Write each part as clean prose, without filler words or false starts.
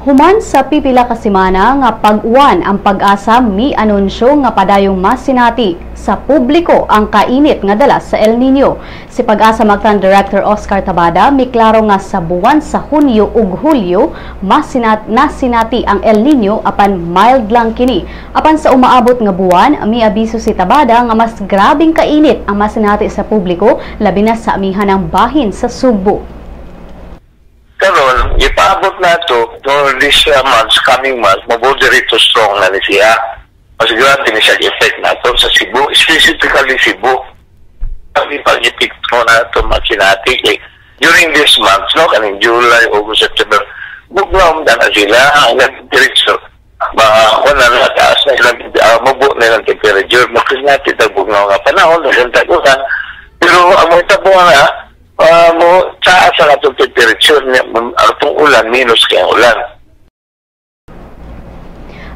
Human sa pipila ka semana nga pag-uwan, ang PAGASA mi-anunsyo nga padayong masinati sa publiko ang kainit nga dala sa El Nino. Si PAGASA Mactan Director Oscar Tabada miklaro nga sa buwan sa Hunyo ug Hulyo masinat nasinati ang El Nino, apan mild lang kini. Apan sa umaabot nga buwan, miabiso si Tabada nga mas grabing kainit ang masinati sa publiko, labi na sa amihanang bahin sa Sugbo. Karon ipaabot nato for this months, coming months, moderate to strong na ni siya. Mas grabe ni siya effect nato sa Cebu, specifically Cebu. Ang pag-epekto nato makinati eh, during this months, no, kaning July, August, September, bugnaw na sila, ang diretso. Ma wala na taas na ilang mubo na ilang temperature, makinati ta bugnaw nga panahon, nagantag ulan. Pero ang mga tabo nga, mo taas ang atong temperature, atong ulan, minus kay ang ulan.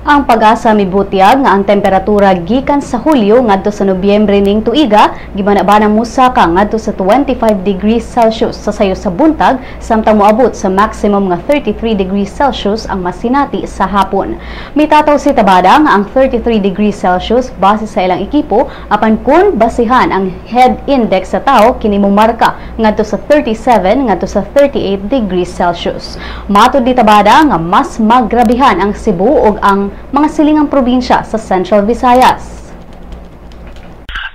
Ang PAGASA mibutyag nga ang temperatura gikan sa Hulyo ngadto sa Nobyembre ning tuiga gibana-banang musaka ngadto sa 25 degrees Celsius sa sayo sa buntag, samtang moabot sa maximum nga 33 degrees Celsius ang masinati sa hapon. Mitataw si Tabada nga ang 33 degrees Celsius base sa ilang ekipo, apan kung basihan ang head index sa tao, kini momarka ngadto sa 37 ngadto sa 38 degrees Celsius. Matod ni Tabada nga mas magrabihan ang Cebu ug ang mga silingang probinsya sa Central Visayas.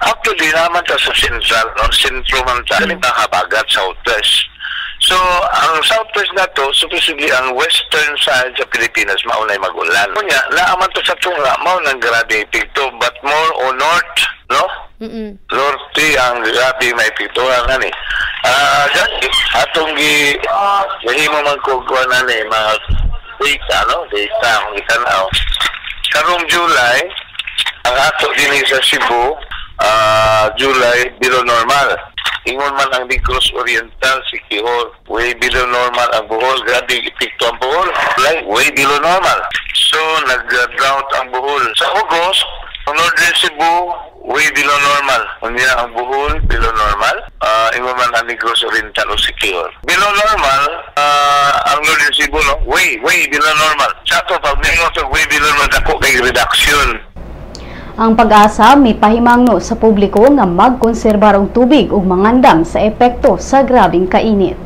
Actually, naman ta sa central, no? Sentro man ta, mm. Habagat, southwest. So, ang southwest na to, supposedly ang western side sa Pilipinas, maunay magulan. Kunya, naaman to sa tunga, mao nang grabe epekto, but more o north, no? Norte ang grabe may epektuhan ani. Ah, atong gi gahimo man ko kuan ani mga data, no? Data kung itanaw. Karong July, ang ato dinhi sa Cebu, July below normal. Ingon man ang Negros Oriental, Siquijor, way below normal ang Bohol. Grabe epekto ang Bohol. Like, way below normal. So, nag-drought ang Bohol. Sa August, ang Northern Cebu, way below normal. Unya ang Bohol, below normal. Ingon man ang Negros Oriental o Siquijor. Below normal, ang Northern Cebu, no? Way, way below normal. Sa ato, pag mingon sa way below normal, dako kay reduction. Ang PAGASA mipahimangno sa publiko nga magkonserbar og tubig ug mangandam sa epekto sa grabing kainit.